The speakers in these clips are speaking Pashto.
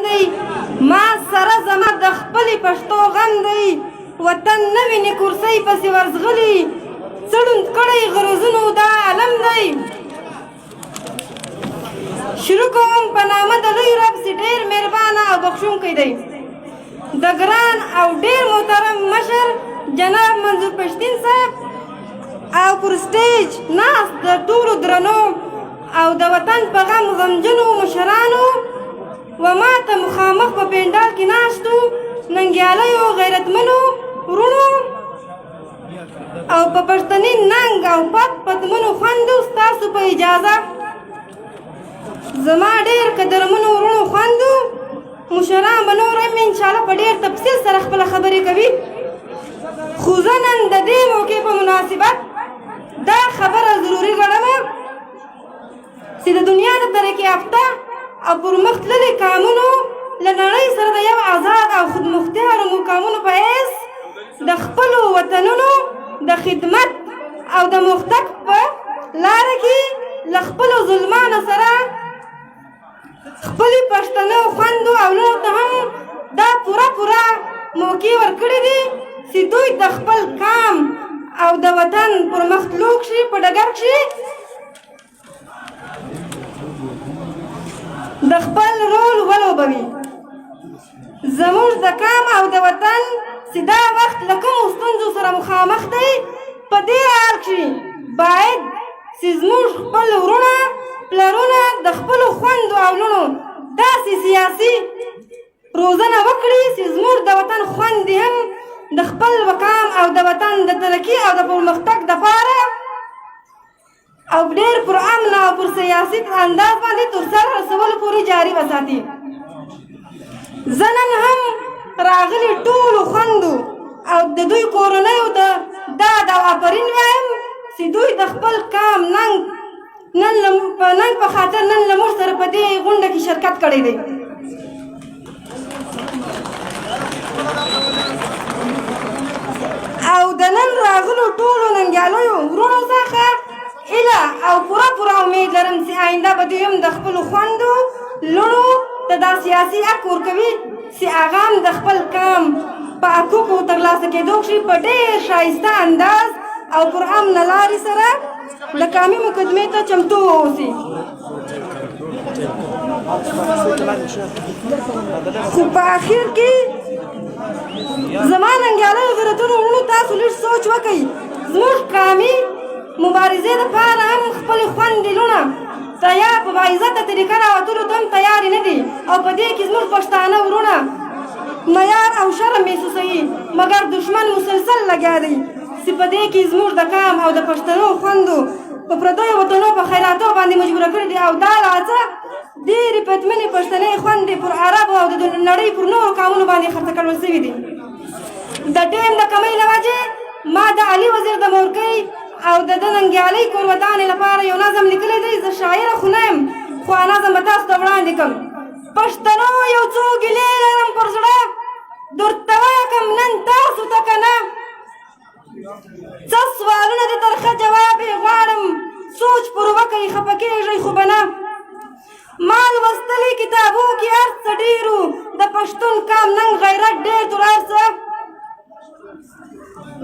دی ما سره زما د خپلې پښتو غم دی وطن نه ویني کرسۍ پسې ورځغلي څه ړوند کړی غرضونو دا عالم دی. شروع کوم په نامه د لوی رب چې ډېر مهربانه او بخښونکی دی. د ګران او ډېر محترم مشر جناب منظور پښتین صاحب او پر سټیج ناست د ټولو درنو او د وطن په غم غمجنو مشرانو و ما ته مخامخ په پنډال کې ناستو ننګیالیو غیرتمنو وروڼو او په پښتني ننګ او پت پتمنو خوندو، ستاسو په اجازه زما ډېر قدرمنو وروڼو خوندو مشران به نور هم انشاءالله په ډېر تفصیل سره خپله خبرې کوي، خو زه نن د دې موقع په مناسبت دا خبره ضروري ګڼم چې د دنیا د ترقي یافته او پرمختللي قامونو له نړۍ سره د یو آزاد او خودمختیارو مقامونو په حیث د خپلو وطنونو د خدمت او د مختګ په لاره کې له خپلو ظلمانو سره خپلې پښتنو خوندو او لوڼو ته هم دا پوره پوره موقع ورکړي دي چې دوی د خپل قام او د وطن پر مخ تلو کښې په ډګر کښې د خپل رول ولوبوي. زموږ د قام او د وطن چې دا وخت له کومو ستونزو سره مخامخ دی، په دې حال کښې باید چې زموږ خپل وروڼه پلرونه د خپلو خوندو او لوڼو داسې سیاسي روزنه وکړي چې زموږ د وطن خوندې هم د خپل وقام او د وطن د ترقي او د پرمختګ دپاره او ډېر پر امن او پر سیاسي انداز باندې تر سر رسولو پورې جاري وساتي. زه نن هم راغلي ټولو خوندو او د دوی کورنیو ته داد او آفرین وایم چې دوی د خپل قام ننګ نن په ننګ په خاطر نن له موږ سره په دې غونډه کې شرکت کړی دی. او د نن راغلو ټولو ننګیالیو وروڼو څخه هیله او پوره پوره امید لرم چې آینده به دوی هم د خپلو خوندو لوڼو ته دا سیاسي حق ورکوي چې هغه هم د خپل قام په حقوقو ترلاسه کېدو کښې په ډېر ښایسته انداز او پر امنه لارې سره د قامي مقدمې ته چمتو واوسي. خو په اخر کې زما ننګیالیو غیرتونو وروڼو، تاسو لږ سوچ وکړئ، زموږ قامي مبارزې دپاره هم خپلې خوندې لوڼه تیار په باعزته طریقه راوتلو ته هم تیارې نه دي او په دې کې زموږ پښتانه وروڼه معیار او شرم محسوسوي، مګر دښمن مسلسل لګیا دی چې په دې کې زموږ د قام او د پښتنو خوندو په پردیو وطنو په خیراتو باندې مجبوره کړي دي او دا لا څه ډېرې پتمنې پښتنې خوندې پر عربو او د نړۍ پر نورو قامونو باندې خرڅه کړل شوي دي. د ټیم د کمۍ له وجې ما د علي وزیر د مورکۍ او د ده ننګیالۍ کورودانې لپاره یو نظم لیکلی دی. زه شاعره خو نه یم، خو نظم به تاسو ته وړاندې کړم. پښتنو یو څو ګیلې لرم پر زړه، درته ویه نن تاسو ته که نه؟ څه سوالونه دي ترخه جواب یې غواړم، سوچ پر وکئ خفه کېږئ خو به نه. ما لوستلي کتابو کې هر څه ډېرو، د پښتون قام ننګ غیرت ډېر تر هر څه.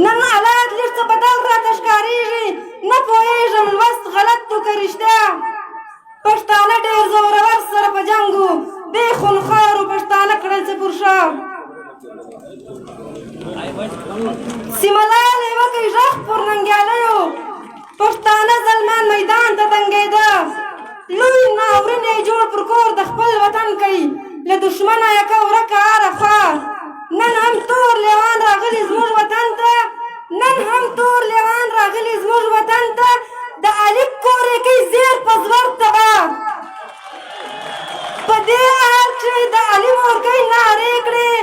نن حالات لږ څه بدل راته ښکارېږي، نه پوهېږم لوست غلط دو که رښتیا. پښتانه ډېر زورور سره په جنګو، دې خونخوارو پښتانه کړل څه پر شا. سیملالې وکئ غږ پر ننګیالیو، پښتانه زلمان میدان ته دنګېده. لوی ناورین یې جوړ پر کور د خپل وطن کوي، له دښمنه یکه ورکه هره خوا. نن هم تور لیوان راغلي زموږ وطن ته، نن هم تور لیوان راغلي زموږ وطن ته، د علي کور یې کوي زیر په زور تباه. په دې حال کښې د علي مورکۍ نارې کړې،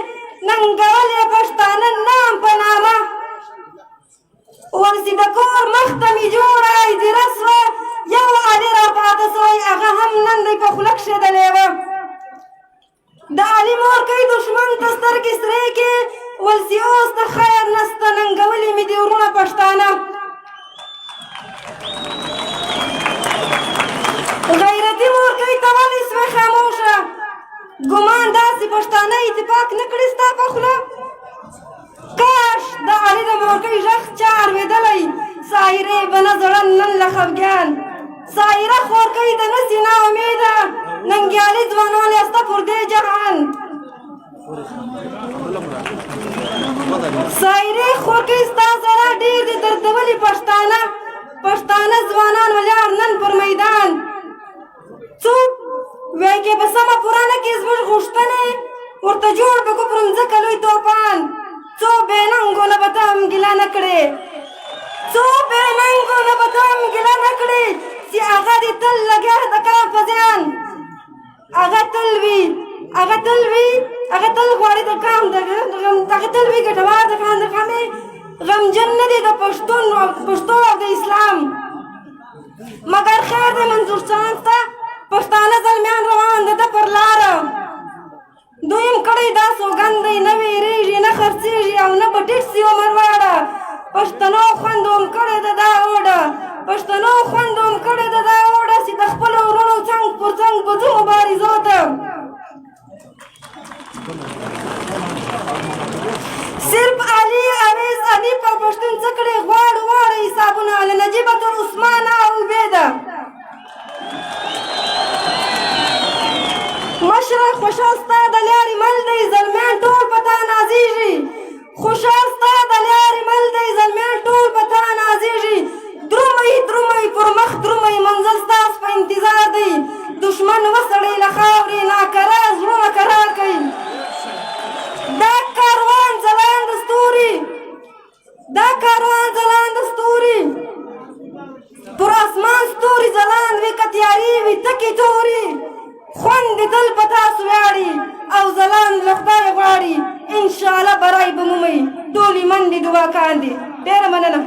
ننګول یې پښتانه نام په نامه. ورسې د کور مخ ته مې جوړه هدیره سوه، یو علي راپاته سوی هغه هم نن دی په خوله کښې د لېوه. د علي مورکۍ دښمن ته سترګې سرې کې، ولسي اوس د خیر نسته ننګولي مې دي وروڼه پښتانه. غیرتي مورکۍ ته ولې سوې خاموشه؟ ګمان داسې پښتانه اتفاق نه کړي ستا په خوله. کاش د علي د مورکۍ غږ چا اورېدلی، سایرې به نه ځړل نن له خفګان. سایره خورکۍ د نه سي نا امیده، ننګیالي ځوانان یاسته پر دې جهان. سایرې خورکۍ ستا سره ډېر دي دردولي پښتانه، پښتانه ځوانان ولاړ نن پر میدان. څوک وایي کې به سمه پوره نه کړي زموږ غوښتنې، ورته جوړ به کړو پر مځکه لوی توپان. څو بې ننګو نه به ته هم ګیله نه کړې، څو بې ننګو نه به ته هم ګیله نه کړې، چې هغه دې تل لګیا د کار په زیان. هغه تل وي، هغه تل وي، هغه تل غواړي د قام د هغه تل وي ګټور د قام د قامې، غمجن نه دی د پښتون او پښتو او د اسلام. مګر خیر دی منظور چان ته، پښتانه زلمیان روان د ده پر لاره. دوی هم کړی دا سوګند دی، نه وېرېږي نه خرڅېږي او نه به ټیټ سي عمر واړه. پښتنو خوندو هم کړې ده دا اوډه، پښتنو خوندو هم کړې ده دا اوډه، چې د خپلو وروڼو څنګ پر څنګ به ځو مبارزو ته. صرف علي اویس حنیف او پښتون څه کړي، غواړو واړه حسابونه له نجیبه تر عثمانه او عبیده. مشره خوشحال ستا د لارې مل دی، زلمیان ټول په تا نازېږي. خوشحال ستا د لارې مل دی، زلمیان ټول په تا نازېږي. درومئ درومئ پر مخ درومئ، منزل ستاسو په انتظار دی. دښمن وسړئ له خاورې، ناکرار زړونه کرار کړئ. دا کاروان ځلاند ستوري، دا کاروان ځلاند ستوري، پر اسمان ستوري ځلاند وي، که تیارې وي تکې توري. خوند دې تل په تاسو ویاړي او ځلاند له خدایه غواړي. انشاءالله برای به مومئ، ټولې مندې دعا کاندي. ډېره مننه.